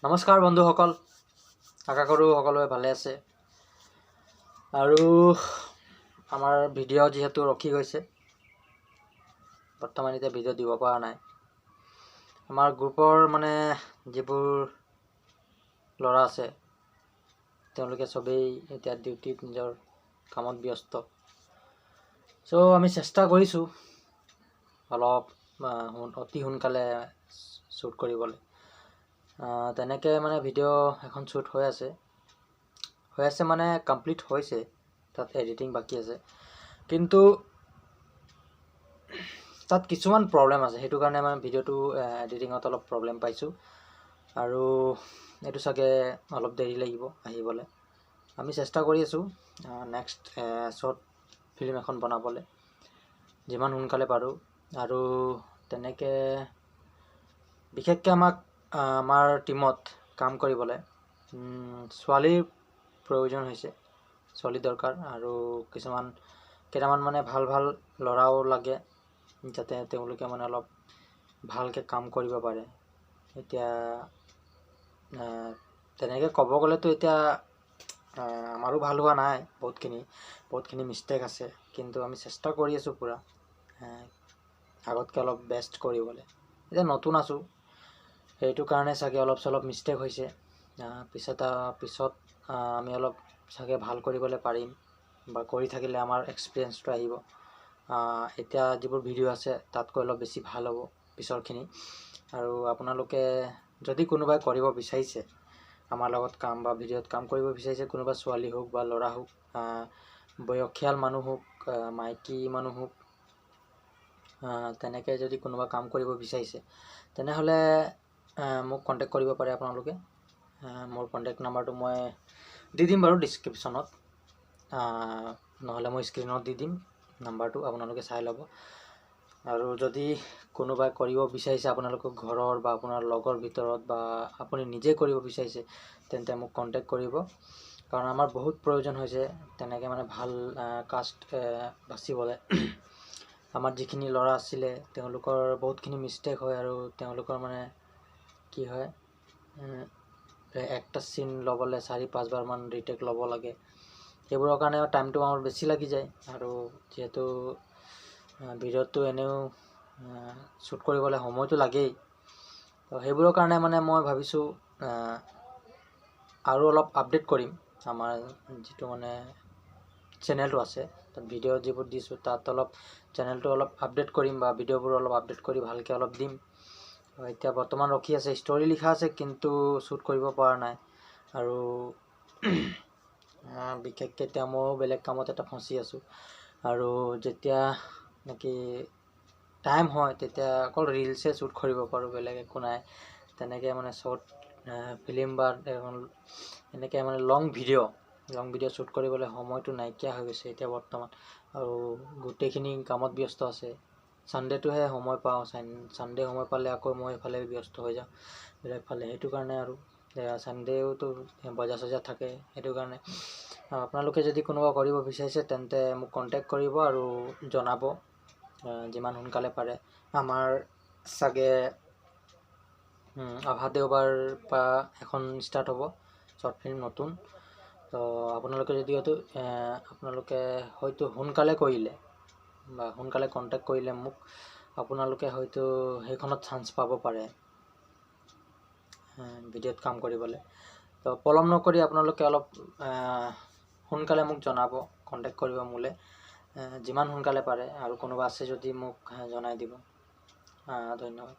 নমস্কাৰ বন্ধুসকল, আশা কৰোঁ সকলোৱে ভালে আছে। আৰু আমাৰ ভিডিঅ' যিহেতু ৰখি গৈছে, বৰ্তমান এতিয়া ভিডিঅ' দিব পৰা নাই। আমাৰ গ্ৰুপৰ মানে যিবোৰ ল'ৰা আছে, তেওঁলোকে চবেই এতিয়া ডিউটিত নিজৰ কামত ব্যস্ত। চ' আমি চেষ্টা কৰিছোঁ অলপ অতি সোনকালে শ্বুট কৰিবলৈ। তেনেকৈ মানে ভিডিঅ' এখন শ্বুট হৈ আছে, হৈ আছে মানে কমপ্লিট হৈছে, তাত এডিটিং বাকী আছে। কিন্তু তাত কিছুমান প্ৰব্লেম আছে, সেইটো কাৰণে মানে ভিডিঅ'টো এডিটিঙত অলপ প্ৰব্লেম পাইছোঁ আৰু এইটো চাগে অলপ দেৰি লাগিব আহিবলৈ। আমি চেষ্টা কৰি আছোঁ নেক্সট শ্বৰ্ট ফিল্ম এখন বনাবলৈ যিমান সোনকালে পাৰোঁ। আৰু তেনেকৈ বিশেষকৈ আমাক আমাৰ টীমত কাম কৰিবলৈ ছোৱালীৰ প্ৰয়োজন হৈছে, ছোৱালী দৰকাৰ। আৰু কিছুমান কেইটামান মানে ভাল ভাল ল'ৰাও লাগে, যাতে তেওঁলোকে মানে অলপ ভালকৈ কাম কৰিব পাৰে। এতিয়া তেনেকৈ ক'ব গ'লেতো এতিয়া আমাৰো ভাল হোৱা নাই, বহুতখিনি বহুতখিনি মিষ্টেক আছে। কিন্তু আমি চেষ্টা কৰি আছোঁ পূৰা আগতকৈ অলপ বেষ্ট কৰিবলৈ। এতিয়া নতুন আছোঁ, সেইটো কাৰণে চাগে অলপ চলপ মিষ্টেক হৈছে। পিছত পিছত আমি অলপ চাগে ভাল কৰিবলৈ পাৰিম বা কৰি থাকিলে আমাৰ এক্সপিৰিয়েঞ্চটো আহিব। এতিয়া যিবোৰ ভিডিঅ' আছে, তাতকৈ অলপ বেছি ভাল হ'ব পিছৰখিনি। আৰু আপোনালোকে যদি কোনোবাই কৰিব বিচাৰিছে আমাৰ লগত কাম বা ভিডিঅ'ত কাম কৰিব বিচাৰিছে, কোনোবা ছোৱালী হওক বা ল'ৰা হওক, বয়সীয়াল মানুহ হওক, মাইকী মানুহ হওক, তেনেকৈ যদি কোনোবা কাম কৰিব বিচাৰিছে, তেনেহ'লে মোক কণ্টেক্ট কৰিব পাৰে আপোনালোকে। মোৰ কণ্টেক্ট নাম্বাৰটো মই দি দিম বাৰু ডিছক্ৰিপশ্যনত, নহ'লে মই স্ক্ৰীণত দি দিম নাম্বাৰটো, আপোনালোকে চাই ল'ব। আৰু যদি কোনোবাই কৰিব বিচাৰিছে আপোনালোকৰ ঘৰৰ বা আপোনাৰ লগৰ ভিতৰত বা আপুনি নিজে কৰিব বিচাৰিছে, তেন্তে মোক কণ্টেক্ট কৰিব, কাৰণ আমাৰ বহুত প্ৰয়োজন হৈছে তেনেকৈ মানে ভাল কাষ্ট বাচিবলৈ। আমাৰ যিখিনি ল'ৰা আছিলে, তেওঁলোকৰ বহুতখিনি মিষ্টেক হয় আৰু তেওঁলোকৰ মানে কি হয়, একটা চিন ল'বলৈ চাৰি পাঁচবাৰমান ৰিটেক ল'ব লাগে। সেইবোৰৰ কাৰণে টাইমটো আমাৰ বেছি লাগি যায়। আৰু যিহেতু ভিডিঅ'টো এনেও শ্বুট কৰিবলৈ সময়টো লাগেই, তো সেইবোৰৰ কাৰণে মানে মই ভাবিছোঁ আৰু অলপ আপডেট কৰিম আমাৰ যিটো মানে চেনেলটো আছে, তাত ভিডিঅ' যিবোৰ দিছোঁ, তাত অলপ চেনেলটো অলপ আপডেট কৰিম বা ভিডিঅ'বোৰ অলপ আপডেট কৰি ভালকৈ অলপ দিম। এতিয়া বৰ্তমান ৰখি আছে, ষ্টৰি লিখা আছে, কিন্তু শ্বুট কৰিব পৰা নাই। আৰু বিশেষকৈ এতিয়া ময়ো বেলেগ কামত এটা ফঁচি আছোঁ। আৰু যেতিয়া নেকি টাইম হয়, তেতিয়া অকল ৰিলচে শ্বুট কৰিব পাৰোঁ, বেলেগ একো নাই। তেনেকৈ মানে শ্বৰ্ট ফিল্ম বা এনেকৈ মানে লং ভিডিঅ' শ্বুট কৰিবলৈ সময়টো নাইকিয়া হৈ গৈছে এতিয়া বৰ্তমান। আৰু গোটেইখিনি কামত ব্যস্ত আছে। ছানডে'টোহে সময় পাওঁ। ছানডে' সময় পালে আকৌ মই এইফালে ব্যস্ত হৈ যাওঁ বেলেগ ফালে। সেইটো কাৰণে আৰু ছানডে'ওতো বজাৰ চজাৰ থাকে, সেইটো কাৰণে আপোনালোকে যদি কোনোবা কৰিব বিচাৰিছে, তেন্তে মোক কণ্টেক্ট কৰিব আৰু জনাব যিমান সোনকালে পাৰে। আমাৰ চাগে অহা দেওবাৰ পৰা এখন ষ্টাৰ্ট হ'ব শ্বৰ্ট ফিল্ম নতুন। তো আপোনালোকে যদি হয়তো আপোনালোকে হয়তো সোনকালে কৰিলে বা সোনকালে কণ্টেক্ট কৰিলে মোক, আপোনালোকে হয়তো সেইখনত চান্স পাব পাৰে ভিডিঅ'ত কাম কৰিবলৈ। তো পলম নকৰি আপোনালোকে অলপ সোনকালে মোক জনাব, কণ্টেক্ট কৰিব মোলৈ যিমান সোনকালে পাৰে। আৰু কোনোবা আছে যদি মোক জনাই দিব। ধন্যবাদ।